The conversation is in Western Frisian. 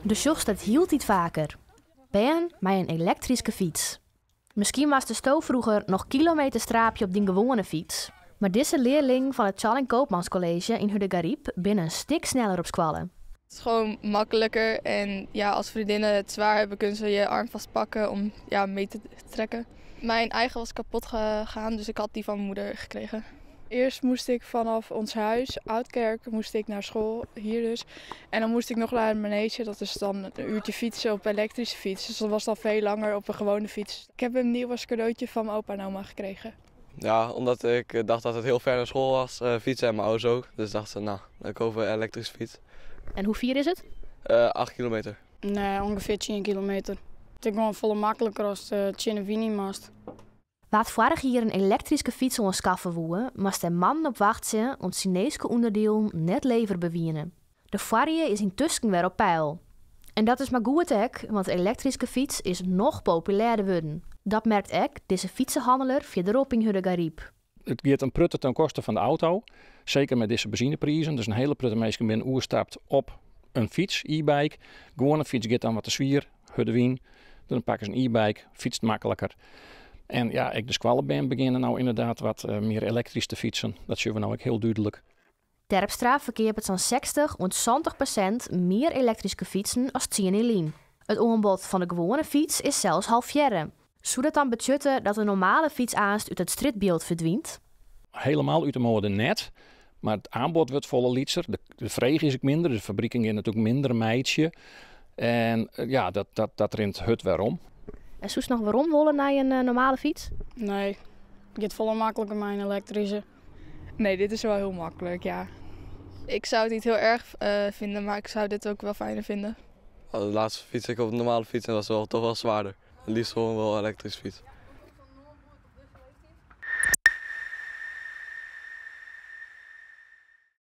Do sjochst it hieltyd faker. Bern mei in elektryske fyts. Miskien moastesto froeger noch kilometers traapje op dyn gewoane fyts, mar dizze learlingen fan it Tjalling Koopmans College yn Hurdegaryp binne in stik sneller op skoalle. Het is gewoon makkelijker en ja, als vriendinnen het zwaar hebben, kunnen ze je arm vastpakken om, ja, mee te trekken. Mijn eigen was kapot gegaan, dus ik had die van mijn moeder gekregen. Eerst moest ik vanaf ons huis, Oudkerk, moest ik naar school, hier dus. En dan moest ik nog naar de manege, dat is dan een uurtje fietsen op elektrische fiets. Dus dat was dan veel langer op een gewone fiets. Ik heb hem nieuw als cadeautje van mijn opa en oma gekregen. Ja, omdat ik dacht dat het heel ver naar school was, fietsen en mijn ouders ook. Dus dachten ze, nou, dan kopen we een elektrische fiets. En hoe fier is it? 8 kilometer. Nee, ûngefear 10 kilometer. It is gewoan folle makliker as tsjin de wyn yn moatst. Wa't foarich jier in elektryske fyts oanskaffe woe, moast dêr moannen op wachtsje om't Sineeske ûnderdielen net leverber wiene. De foarrie is yntusken wer op peil. En dat is mar goed ek, want de elektryske fyts is noch populêrder wurden. Dat merkt ek dizze fytsehanneler fierderop yn Hurdegaryp. It giet in protte ten koste fan de auto, seker mei dizze benzineprizen. Dus in hiele protte minsken binne oerstapt op in fyts, e-bike. Gewoane fyts giet dan wat te swier, hurde wyn. Dan pakke se in e-bike, fytst makliker. En ja, ek de skoallebern begjinne no ynderdaad wat mear elektrysk te fytsen. Dat sjogge we no ek hiel dúdlik. Terpstra ferkeapet sa'n 60 oant 70% mear elektryske fytsen as 10 jier lyn. It oanbod fan de gewoane fyts is sels halvearre. Soe dat dan betsjutte dat de normale fyts aanst út it strjitbyld ferdwynt? Helemaal út de moade net, mar it oanbod wurdt folle lytser. De fraach is ek minder, dus de fabriken gean natuerlik minder meitsje. En ja, dat rint hurd werom. En soest noch werom wolle nei in normale fyts? Nee, it giet folle makliker mei in elektryske. Nee, dit is wel heel makkelijk, ja. Ik zou het niet heel erg vinden, maar ik zou dit ook wel fijner vinden. De laatste fiets ik op de normale fiets en was wel, toch wel zwaarder. Het liefst gewoon wel een elektrische fiets.